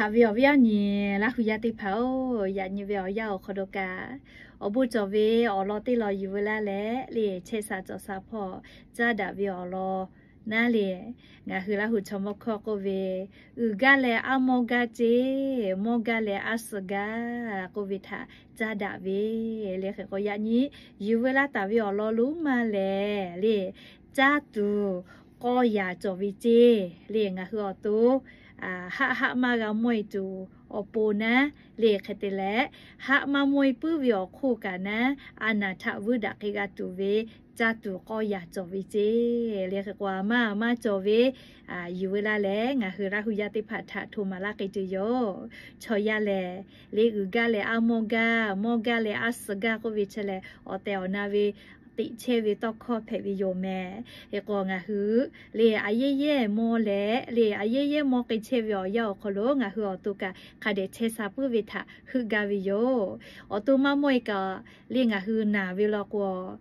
Haꞈ ve awˬ viˉ awˬ nyi Laˇ hu yaˇ teˇ hpaˍ-oˬ, yaꞈ nyi ve awˬ yanˇ awˬ hk'aw lo kaꞈ, awˬ bon cawˬ ve awˬ lawn teˇ lawn yuˬ veu laˇ leh, le chehˇ sha cawˬ sha hpawˇ caˉ daꞈ ve awˬ lawn naˉ le, ngaˬ hui Laˇ hu chaw mawˇ hkawˇ k'oˆ ve, uiˍ gaˇ leh aˉ mawˇ gaˇ ceˇ, mawˇ gaˇ leh aˉ suh gaˇ k'oˆ ve htaꞈ caˉ daꞈ ve le. Hk'e k'o, yaꞈ nyi yuˬ veu laˇ taˍ ve awˬ lawn lonˉ maˇ lehˬ le, caˇ tuˬ k'awˇ yaˍ cawˬ ve ceˇ le. Ngaˬ hui awˬ to haˆ haˆ maˇ g'a mawˇ-e tuˬ awˬ pon naˉ le, hk'e te leh, haˆ maˇ mawˇ-e puiˉ ve awˬ hk'oˆ kaꞈ naˉ, a naˍ htaꞈ vuiˇ daꞈ k'ai g'a tuˬ ve caˇ tuˬ k'awˇ yaˍ cawˬ ve ceˇ le. Hk'e k'o, a maˇ maˇ cawˬ ve yuˬ veu laˇ leh, ngaˬ hui Laˇ hu yaˇ teˇ hpaˍ htaꞈ hto maˍ laˇ k'ai tuˬ yoˬ. Chaw yaˇ lehˬ, le uiˍ gaˇ leh aˉ mawˇ gaˇ, mawˇ gaˇ leh aˉ suh gaˇ k'oˆ ve chi lehˬ, awˬ tehˬ awˬ na ve teꞈ chehˇ ve tawˇ hkawˇ hpehꞈ ve yoˬ mehˍ. Hk'e k'o, ngaˬ hui le a yehˇ yehˇ mawˇ leh le a yehˇ yehˇ mawˇ k'ai chehˇ ve awˬ yanˇ awˬ hk'aw lo ngaˬ hui awˬ to kaꞈ hk'a dehꞈ chehˇ sha puiˉ ve htaꞈ heuˆ gaˇ ve yoˬ. Awˬ to maˇ mawˇ-e kaꞈ le ngaˬ hui naˬ ve law k'o,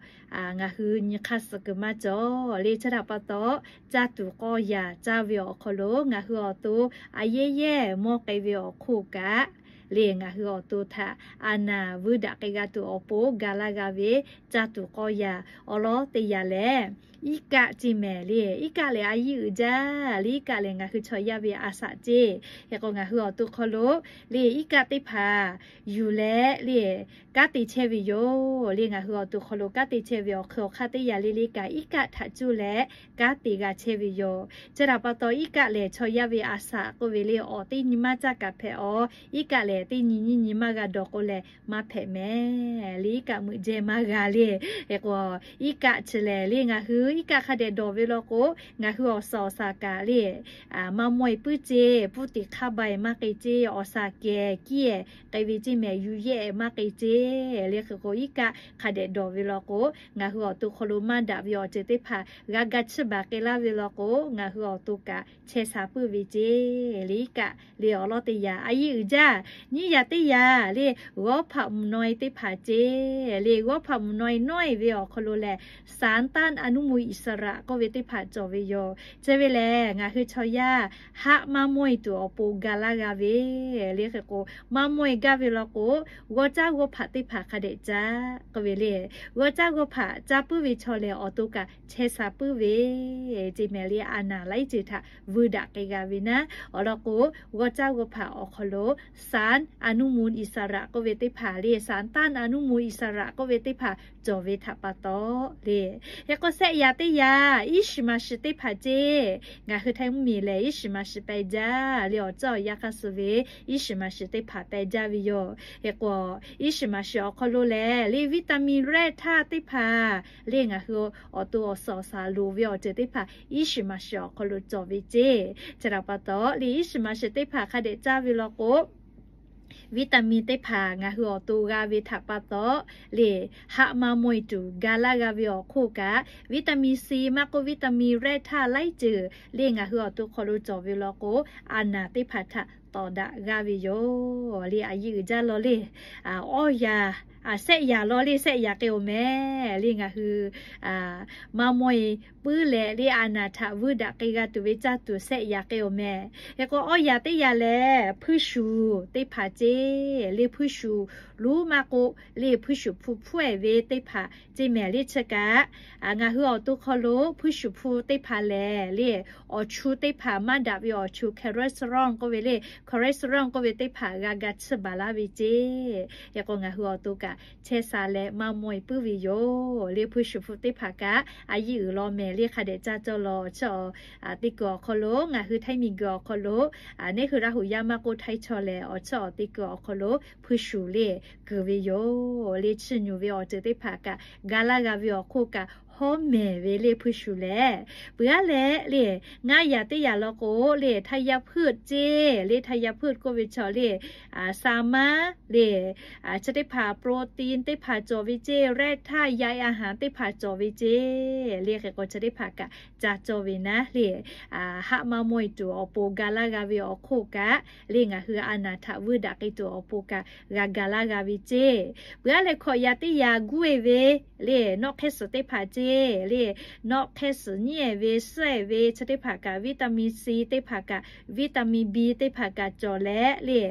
ngaˬ hui nyi hk'aˇ suh kuiˬ maˇ cawˬ le. Chi htaꞈ pa taw, caˇ tuˬ k'awˇ yaˍ caˇ ve awˬ hk'aw lo ngaˬ hui awˬ to a yehˇ yehˇ mawˇ k'ai ve awˬ hk'oˆ kaꞈ le, ngaˬ hui awˬ to htaꞈ a naˍ vuiˇ daꞈ k'ai g'a tuˬ awˬ pon ga laˇ g'a ve caˇ tuˬ k'awˇ yaˍ awˬ lawn teˇ yanˇ lehˬ, iˉ kaˆ ceˇ mehˍ le. Iˉ kaˆ lehˬ a yiˇ uiˍ jaˇ le. Iˉ kaˆ lehˬ ngaˬ hui chaw yaˇ ve a shaꞈ ceˇ. Hk'e k'o, ngaˬ hui awˬ to hk'aw lo le iˉ kaˆ teˇ hpaˍ yuˬ leh le kanˉ te chehˇ ve yoˬ le. Ngaˬ hui awˬ to hk'aw lo kanˉ te chehˇ ve awˬ hk'e awˬ hk'aˇ teˇ yanˇ le le kaꞈ, iˉ kaˆ htaꞈ cuˇ leh kanˉ te g'a chehˇ ve yoˬ. Chi htaꞈ pa taw, iˉ kaˆ lehˬ chaw yaˇ ve a shaꞈ k'oˆ ve le, awˬ teˇ nyi maˇ caˇ kaꞈ hpehꞈ-aw. Iˉ kaˆ lehˬ teˇ nyi nyiˇ nyi maˇ g'a dawˬ k'o leh maˇ hpehꞈ mehˍ le. Iˉ kaˆ meuꞈ jehˇ maˇ g'a le. Hk'e k'o, iˉ kaˆ chi lehˬ le ngaˬ hui iˉ kaˆ hk'a dehꞈ dawˬ ve law k'o, ngaˬ hui awˬ suhˍ awˬ shaˍ kaꞈ le maˇ mawˇ-e puiˉ ceˇ, puˇ tiꞈ hk'aˇ ba-e maˇ k'ai ceˇ, awˬ shaˍ kehˬ kiˇ-e k'ai ve ceˇ mehˍ, yuˬ yehˇ-e maˇ k'ai ceˇ le. Hk'e k'o, iˉ kaˆ hk'a dehꞈ dawˬ ve law k'o, ngaˬ hui awˬ to hk'aw lo maˇ daꞈ ve awˬ ceuˬ teˇ hpaˍ g'a ga chiˇ baˬ k'ai laˇ ve law k'o, ngaˬ hui awˬ to kaꞈ chehˇ sha puiˉ ve ceˇ le. Iˉ kaˆ le awˬ lawn teˇ yanˇ a yiˇ uiˍ jaˇ. Nyiˇ yanˇ teˇ yanˇ le, g'awˇ hpaꞈ mvuhˬ naw-e teˇ hpaˍ ceˇ le. G'awˇ hpaꞈ mvuhˬ naw-e nawˉ-e ve awˬ hk'aw lo lehˬ, สารต้านอนุมูลอิสระ k'oˆ ve teˇ hpaˍ cawˬ ve yoˬ. Chi ve lehˬ, ngaˬ hui chaw yaˇ haˆ maˇ mawˇ-e tuˬ awˬ pon ga laˇ g'a ve le. Hk'e k'o, maˇ mawˇ-e gaˇ ve law k'o, g'awˇ caˉ g'awˇ hpaꞈ teˇ hpaˍ hk'a dehꞈ caˇ k'oˆ ve le. G'awˇ caˉ g'awˇ hpaꞈ caˇ puiˉ ve chaw lehˬ, awˬ to kaꞈ chehˇ sha puiˉ ve ceˇ mehˍ le. A naˍ laiˉ ceuˬ htaꞈ vuiˇ daꞈ k'ai g'a ve naˉ. Awˬ lawn k'o, g'awˇ caˉ g'awˇ hpaꞈ awˬ hk'aw lo สารอนุมูลอิสระ k'oˆ ve teˇ hpaˍ le, สารต้านอนุมูลอิสระ k'oˆ ve teˇ hpaˍ cawˬ ve htaꞈ pa taw le. Hk'e k'o, sehˆ yaꞈ teˇ yaꞈ iˉ shiˍ maˍ shiˍ teˇ hpaˍ ceˇ. Ngaˬ hui Htaiˇ mvuhˇmiˬ lehˬ, iˉ shiˍ maˍ shiˍ peh jaˇ le. Awˬ ceuˬ awˬ yanˇ hk'aˇ suh ve iˉ shiˍ maˍ shiˍ teˇ hpaˍ peh jaˇ ve yoˬ. Hk'e k'o, iˉ shiˍ maˍ shiˍ awˬ hk'aw lo lehˬ le, วิตามิน แร่ธาตุ teˇ hpaˍ le ngaˬ hui awˬ to awˬ suhˍ awˬ shaˍ loˍ ve awˬ ceuˬ teˇ hpaˍ iˉ shiˍ maˍ shiˍ awˬ hk'aw lo cawˬ ve ceˇ. Chi htaꞈ pa taw le, iˉ shiˍ maˍ shiˍ teˇ hpaˍ hk'a dehꞈ caˇ ve law k'o, วิตามิน teˇ hpaˍ ngaˬ hui awˬ to g'a ve htaꞈ pa taw le, haˆ maˇ mawˇ-e tuˬ ga laˇ g'a ve awˬ hk'oˆ kaꞈ, วิตามิน ซี maˇ k'oˆ วิตามิน แร่ธาตุ laiˉ ceuˬ le ngaˬ hui awˬ to hk'aw lo cawˬ ve law k'o, a naˍ teˇ hpaˍ htaꞈ tawˍ daꞈ g'aˇ ve yoˬ le. A yiˇ uiˍ jaˇ law le. Awˇ yaꞈ, sehˆ yaꞈ law le, sehˆ yaꞈ k'ai-oˬ mehˍ le. Ngaˬ hui maˇ mawˇ-e puiˉ leh le a naˍ htaꞈ vuiˇ daꞈ k'ai g'a tuˬ ve caˇ tuˬ sehˆ yaꞈ k'ai-oˬ mehˍ. Hk'e k'o, awˇ yaꞈ teˇ yaꞈ lehˬ hpuiˇ shuˍ teˇ hpaˍ ceˇ le. Hpuiˇ shuˍ lonˉ maˇ k'oˆ le, hpuiˇ shuˍ hpu hpfuhˆ-e ve teˇ hpaˍ ceˇ mehˍ le. Chi kaꞈ ngaˬ hui awˬ to hk'aw lo hpuiˇ shuˍ hpu teˇ hpaˍ lehˬ le, awˬ chu teˇ hpaˍ maˇ daꞈ ve awˬ chu, cholesterol k'oˆ ve le, cholesterol k'oˆ ve teˇ hpaˍ g'a ga chiˇ baˬ laˇ ve ceˇ. Hk'e k'o, ngaˬ hui awˬ to kaꞈ chehˇ sha leh maˇ mawˇ-e puiˉ ve yoˬ le. Hpuiˇ shuˍ hpu teˇ hpaˍ kaꞈ a yiˇ uiˍ law mehˍ le, hk'a dehꞈ caˇ cawˇ law. Awˬ ceuˬ teˇ kuiˬ awˬ hk'aw lo ngaˬ hui Htaiˇ miˬguiˬ awˬ hk'aw lo, neˇ hui Laˇ hu yaˇ maˇ k'oˆ Htaiˇ chaw lehˬ, awˬ ceuˬ teˇ kuiˬ awˬ hk'aw lo hpuiˇ shuˍ le kuiˬ ve yoˬ le. Chiˇ nyi ve awˬ ceuˬ teˇ hpaˍ kaꞈ ga laˇ g'a ve awˬ hk'oˆ kaꞈ hawˉ mehˍ ve le hpuiˇ shuˍ lehˬ. Peuˬ aˉ leh le, ngaˇ yaꞈ teˇ yaꞈ law k'o le, ธัญพืช ceˇ le. ธัญพืช k'oˆ ve chaw le, saˍ maˇ le, chi teˇ hpaˍ โปรตีน teˇ hpaˍ cawˬ ve ceˇ, แร่ธาตุ ใยอาหาร teˇ hpaˍ cawˬ ve ceˇ le. Hk'e k'o, chi teˇ hpaˍ kaꞈ ca cawˇ ve naˉ le, haˆ maˇ mawˇ-e tuˬ awˬ pon ga laˇ g'a ve awˬ hk'oˆ kaꞈ le, ngaˬ hui a naˍ htaꞈ vuiˇ daꞈ k'ai tuˬ awˬ pon kaꞈ g'a ga laˇ g'a ve ceˇ. Peuˬ aˉ leh, hkawꞈ yaꞈ teˇ yaꞈ guˇ-e ve le, nawˆ hk'ehˇ suhˍ teˇ hpaˍ ceˇ. le, nawˆ hk'ehˇ suhˍ nyiˉ-ehˍ ve, suhˉ-ehˍ ve chi teˇ hpaˍ kaꞈ vitamin C teˇ hpaˍ kaꞈ, vitamin B teˇ hpaˍ kaꞈ cawˬ leh le,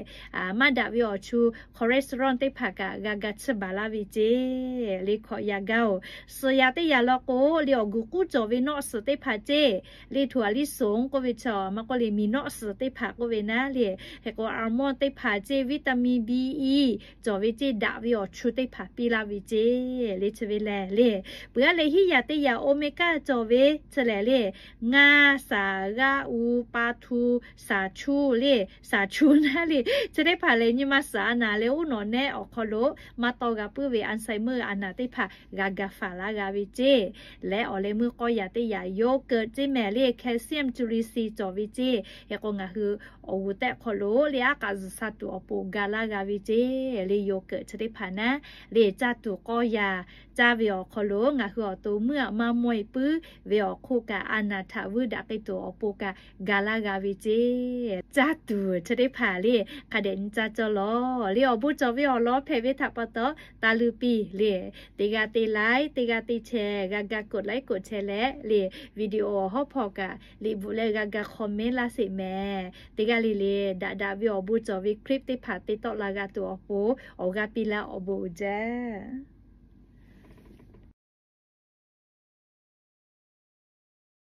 maˇ daꞈ ve awˬ chu cholesterol teˇ hpaˍ kaꞈ g'a ga tsuhˇ baˬ laˇ ve ceˇ le. Hkawꞈ yaꞈ gaˇ-oˬ, suhˍ yaꞈ teˇ yaꞈ law k'o le, awˬ guˬ k'uˉ cawˬ ve nawˆ suhˍ teˇ hpaˍ ceˇ le, htoꞈ a liˇ soˍ k'oˆ ve chi maˇ k'oˆ le, miˬ nawˆ suhˍ teˇ hpaˍ k'oˆ ve naˉ le, hk'e k'o almond teˇ hpaˍ ceˇ, vitamin B E cawˬ ve ceˇ, daꞈ ve awˬ chu teˇ hpaˍ piˇ laˇ ve ceˇ le. Chi ve lehˬ le, peuˬ aˉ leh hiˉ yaꞈ teˇ yaꞈ omega cawˬ ve chi lehˬ le, ngaˇ, saˍ, g'aˇ, u, pa, htu, saˍ chu le, saˍ chu naˉ le, chi teˇ hpaˍ lehˬ nyi ma suhˍ a naˍ leh uˉ nawꞈ nehˆ awˬ hk'aw lo maˇ tawˇ g'a puiˉ ve Alzheimer a naˍ teˇ hpaˍ g'a ga faˍ laˇ g'a ve ceˇ. Leh awˬ leh meuˇ k'awˇ yaꞈ teˇ yaꞈ yogurt ceˇ mehˍ le, calcium culissi cawˬ ve ceˇ. Hk'e k'o ngaˬ hui awˬ g'uˬ tehꞈ hk'aw lo le, aˉ k'aꞈ zuhˬ sha tuˬ awˬ pon ga laˇ g'a ve ceˇ le, yogurt chi teˇ hpaˍ naˉ le, caˇ tuˬ k'awˇ yaꞈ caˇ ve awˬ hk'aw lo ngaˬ hui awˬ to meuˇ aꞈ maˇ mawˇ-e puiˉ ve awˬ hk'oˆ kaꞈ, a naˍ htaꞈ vuiˇ daꞈ k'ai tuˬ awˬ pon kaꞈ ga laˇ g'a ve ceˇ. Caˇ tuˬ chi teˇ hpaˍ le, hk'a dehꞈ nyi caˇ cawˇ lawˬ le. Awˬ bon cawˬ ve awˬ lawn hpehꞈ ve htaꞈ pa taw, taˇ luˇ piˇ le, teˇ g'aˇ te like, teˇ g'aˇ te share, g'a ga กดไลค์ กดแชร์ leh le, video awˬ hawˉ hpawˇ kaꞈ liꞈ bvuhꞈ leh g'a ga comment laˇ sheˍ mehˍ. Teˇ g'aˇ le le daꞈ daꞈ ve awˬ bon cawˬ ve คลิป teˇ hpaˍ te tawˆ la g'a tuˬ awˬ pon awˬ g'aˇ piˇ laˇ, awˬ bon uiˍ jaˇ.